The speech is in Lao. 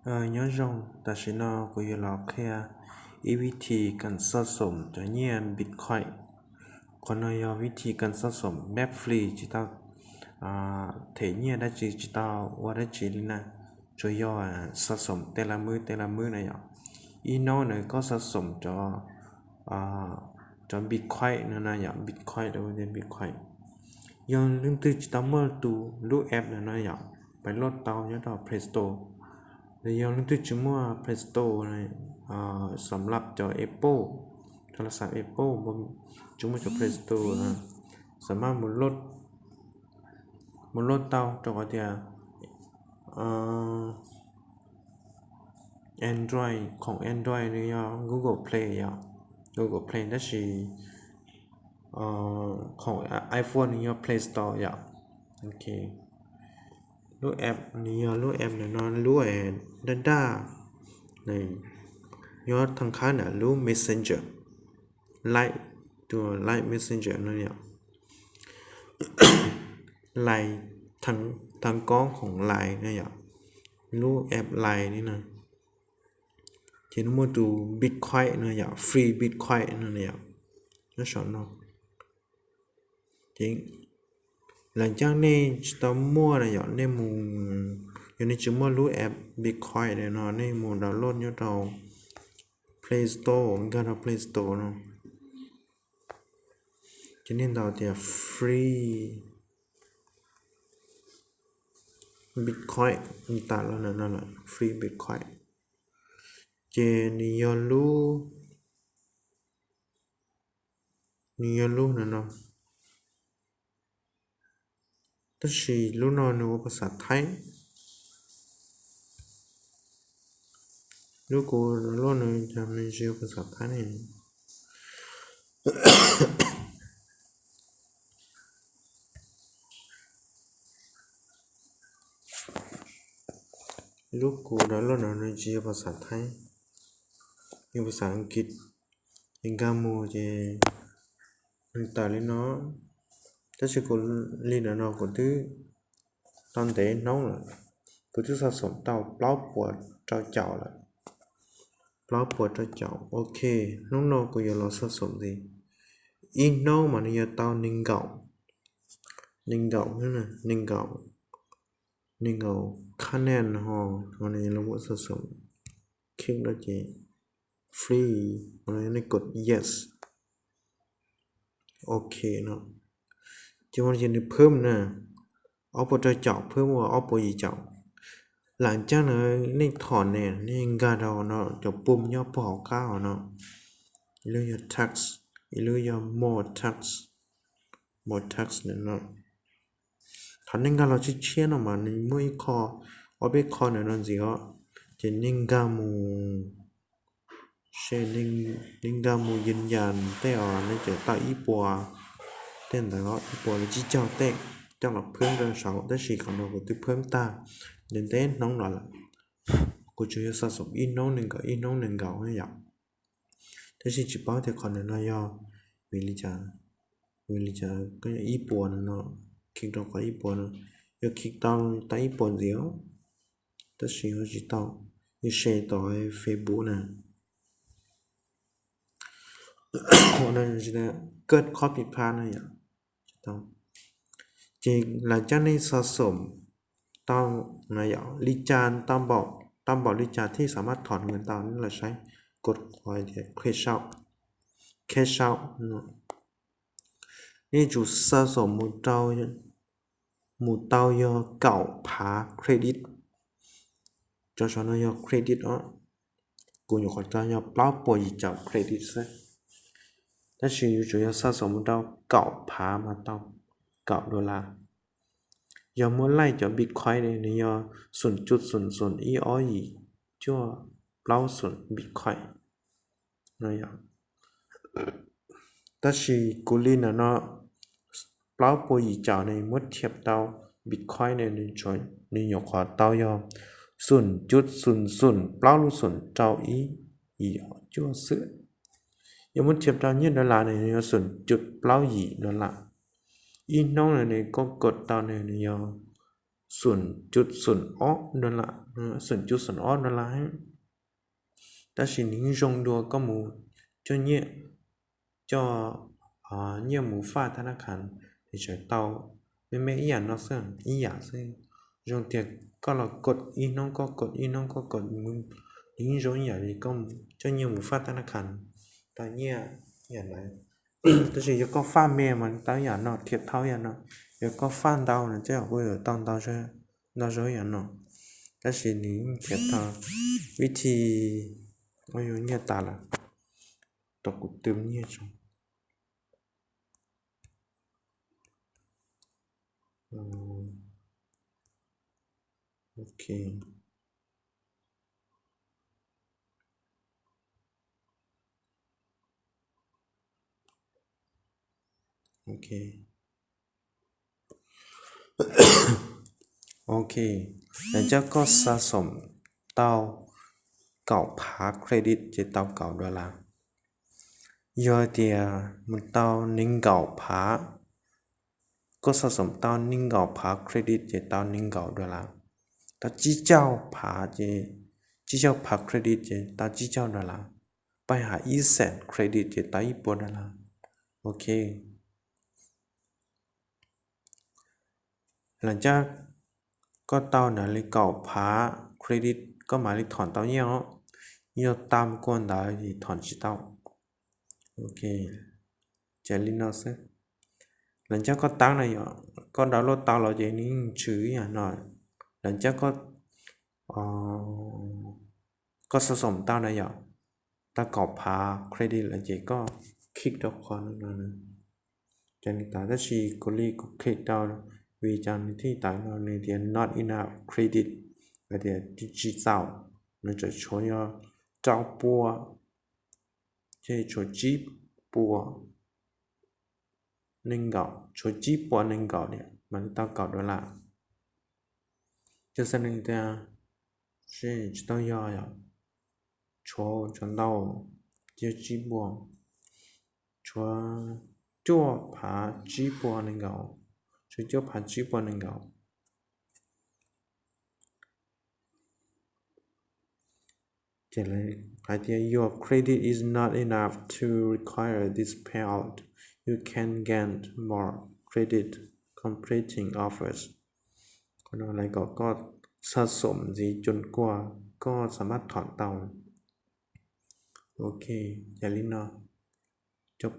Ờ, nhớ rồng, ta sẽ no của yo lọ kia. Ý vị thì cần sa sổm cho nhia Bitcoin. Còn nó yo vị thì cần sa sổm bếp free chỉ tao, à, thể nhia đã chỉ, chỉ tao qua đã chỉ đi nè. Cho yo, à, sa sổm tê la mư, tê la mư này yo. Ý nó này có sa sổm cho, à, cho Bitcoin nữa nè yo. Bitcoin đâu đến Bitcoin. Yo lưng tư chỉ tao mơ tu lũ app nữa nè yo. ໄປໂຫຼດເຕົາຢູ່ດອກ Play Store ແລ້ວ ຍັງຕື່ຈະມົວ Play Store ເນາະ ສຳລັບຈໍ Apple ໂທລະສັບ Apple ບໍ່ຈຸມົວຈາກ Play Store ນະ ສາມາດໂຫຼດ ໂຫຼດເຕົາຈາກ ເອີ Android ຂອງ Android ນີ້ Google Play ເນາະ Google Play ໄດ້ຊິ ເອີ ຂອງ iPhone ນີ້ Play Store ເນາະ ໂອເຄ. ລູກແອັບນີ້ ລູກແອັບແນ່ນອນ ລູກແອັບດາດາ ນີ້ ຍອດທາງຄ້ານ ລູກ Messenger Line ຕົວ Line Messenger ນັ້ນເນາະ Line ທາງ ທາງກ້ອງຂອງ Line ນັ້ນເນາະ ລູກແອັບ Line ນີ້ນະ ເຈນໂມຕູ Bitcoin ເນາະ Free Bitcoin ນັ້ນເນາະ ນະ ສອນເນາະ. ຈິງ ຫຼັງຈາກນີ້ຈະຕ້ອງມົວນະ ຢອກແນມ ຢອກນີ້ຈະມົວ ລູກແອັບ Bitcoin ແນ່ນອນ ນີ້ ໂມດາວໂຫຼດຢູ່ເທົ່າ Play Store ການເອົາ Play Store ເນາະ ຈະເນັ້ນເທົ່າທີ່ Free Bitcoin ຕາມແລ້ວນັ້ນລະ Free Bitcoin ເຈນີ້ ຢອກລູກ ນີ້ ຢອກລູກນະເນາະ ແຕ່ຊິລູກນອນຢູ່ພາສາໄທ ລູກກູໂລນຈະມີຊື່ພາສາໄທນີ້ ລູກກູດາວໂຫຼດເອົາໃນຈີພາສາໄທ ມີພາສາອັງກິດ ເອງກາໂມເຈ ໜຶ່ງຕາລີເນາະ ແຕ່ຊິກູລີນະເນາະ ກູຕື້ ຕອນເດນ້ອງລະ ກູຕື້ສະສົມເຕົາ ເປົ່າປົວເຈົ້າເຈົ້າລະ ເປົ່າປົວເຈົ້າເຈົ້າ ໂອເຄ ນ້ອງເນາະ ກູຢາກລອງສະສົມດີ ອີນ້ອງມານີ້ເຕົາໜຶ່ງເກົ້າ ໜຶ່ງເກົ້າ ໜຶ່ງເກົ້າ ໜຶ່ງເກົ້າ ຄະແນນເຮົາ ເຮົາໃນລະບົບສະສົມ ຄລິກໂລດເຈ ຟຣີ ເຮົາໃນກົດ Yes ໂອເຄເນາະ ຈະວ່າຈະໄດ້ເພີ່ມນະ ເອົາໂປຣເຈົ້າ ເພີ່ມວ່າເອົາໂປຣເຈົ້າ ຫຼັງຈາກນັ້ນນີ້ຖອນແນ່ ນີ້ກາເຮົາເນາະ ຈະປຸ່ມຍໍເຮົາກ້າວເນາະ ຫຼືຢາ Tax ຫຼືຢາ More Tax More Tax ເນາະ ຄັນໜຶ່ງກາເຮົາຊິເຊຍນອກມານີ້ ມີຂໍ້ ອອບເປັນຂໍ້ແນວນັ້ນຊິເນາະ ຈະໜຶ່ງກາໝູ່ ເຊໜຶ່ງ ໜຶ່ງກາໝູ່ຢືນຢັນແຕ່ວ່າໃນຈະຕາອີປົວ ແຕ່ນຕາເນາະ ອີປົວລະຈິເຈົ້າແຕກ ເຈົ້າລະເພີ່ມເດີເຊົາ ແຕ່ສີຂອງເຮົາກໍຖືເພີ່ມຕາ ເດີນແຕ່ນນ້ອງລະ ກູຈະສະສົມອີນ້ອງໜຶ່ງກາ ອີນ້ອງໜຶ່ງກາໃຫ້ຢາ ແຕ່ຊິຈິເປົ້າແຕ່ຂອງເນາະ ເວລິຈາ ເວລິຈາ ກໍອີປົວນະເນາະ ຄລິກດອກກອນອີປົວນະ ຢາກຄລິກຕາມ ຕາມອີປົວດຽວ ແຕ່ຊິເຮົາຊິເຕົາ ຢູ່ເຊຕໍ່ໃຫ້ເຟສບຸກນະ ໂອເຄ ເກີດຂໍ້ຜິດພາດນະ ເຈົ້າ ເຈັງ ຫຼັງຈາກນີ້ສະສົມຕາມນະ ລິຈານຕາມບອກ ຕາມບອກລິຈານທີ່ສາມາດຖອນເງິນຕາມນີ້ລະໃຊ້ ກົດຄອຍເດ Cash Out Cash Out ເນາະ ນີ້ຈະສະສົມໝູ່ເຕົາ ໝູ່ເຕົາຍໍເກົ້າພາເຄຣດິດ ຈອຊນຍໍເຄຣດິດເນາະ ກູຢາກຂໍເຈົ້າຍໍເປົ່າປົວເຈົ້າເຄຣດິດຊະ ແຕ່ຊິຢູ່ຈະສະສົມໝູ່ເຕົາເກົ້າພາມາເຕົາເກົ້າໂດລາ ຍໍໝົດໄລ່ຈອກບິດຄອຍເດ ຍໍສູນຈຸດສູນສູນອີອໍອີຈົວເກົ້າສູນບິດຄອຍ ນະ ຕາຊີກູລີນະເນາະ ເປົ່າປົວເຈົ້ານີ້ໝົດທຽບເຕົາບິດຄອຍນີ້ ໜຶ່ງຈອຍ ໜຶ່ງຍົກຄອເຕົາຍໍສູນຈຸດສູນສູນເກົ້າສູນເກົ້າອີອີຈົວຊຶ ຍັງໝົດທຽບເຕົາເງິນໂດລານີ້ຍໍສູນຈຸດເກົ້າອີໂດລາ ອີນ້ອງນີ້ກໍກົດເຕົານີ້ຍໍ ສູນຈຸດສູນອອກໂດລາ ເອີ ສູນຈຸດສູນອອກໂດລາ. 但是您用多个 move 就 就 move 发 ธนาคาร 你就到 每每一样 เนาะ ซึ่ง 一样 ซึ่ง 用点 ก็ เรา กด อีกน้อง ก็ กด อีกน้อง ก็ กด มือ 您用一样 你 ก็ 就 move 发 ธนาคาร 但 一样 อย่างไร 但是 有个 发 แม่ มัน 到 อย่าง เนาะ เทียบเท่า อย่าง เนาะ 有个 发 到 呢 这样 会有 到 到 这样 到 这样 เนาะ 但是 你 เทียบเท่า วิธี โอ้ย เงียบตายละ ตกกูตื่มเงียบจัง อืม โอเค โอเค โอเค แล้วเจ้าก็สะสมเต้าเก้าผาเครดิต เจ็ดเต้าเก้าดอลลาร์ ยอเตีย มันเต้าหนึ่งเก้าผา ก็สะสมเต้าหนึ่งเก้าผาเครดิต เจ็ดเต้าหนึ่งเก้าดอลลาร์ เต้าจี้เจ้าผา เจ จี้เจ้าผาเครดิต เจ เต้าจี้เจ้าดอลลาร์ ไปหาอีแสนเครดิต เจ เต้าอีปัวดอลลาร์ โอเค หลังจากก็เต้านะ เลยเก้าผาเครดิต ก็หมายเลยถอนเต้าเนี่ยเนาะ ยอดต่ำกว่านั้นถอนจีเต้า โอเค เจลินเนาะ ซึ่ง หลังจากก็ตั้งนะยอด ก็ดาวน์โหลดเต้าเราเจนี่ชื่ออย่างหน่อย หลังจากก็ เอ่อ ก็สะสมเต้านะยอด เต้าเก้าผาเครดิต แล้วเจก็คลิกดอกคอนนั่นนะ จานิตา ถ้าชีกรีก็คลิกดาววีจานิที่ตายนอนในเดีย not enough credit แล้วเดียดิจิตอล มันจะโชว์ยอดเจ้าปัว เจโชว์จีปัวหนึ่งเก้า โชว์จีปัวหนึ่งเก้าเนี่ย มันเต้าเก้าดอลลาร์ จะเสนอแต่ เจจะต้องยอดอ่ะ โชว์จนเต้า เจจีปัว ชัວร์ จั่วผาจีปัวหนึ่งเก้า ชัวร์ จั่วผาจีปัวหนึ่งเก้า เขียนเลย ไอเดีย your credit is not enough to require this payout. You can gain more credit completing offers. คนอะไรก็ ก็สะสมสิจนกว่าก็สามารถถอนเต้า โอเค อย่าลืมเนาะ จบ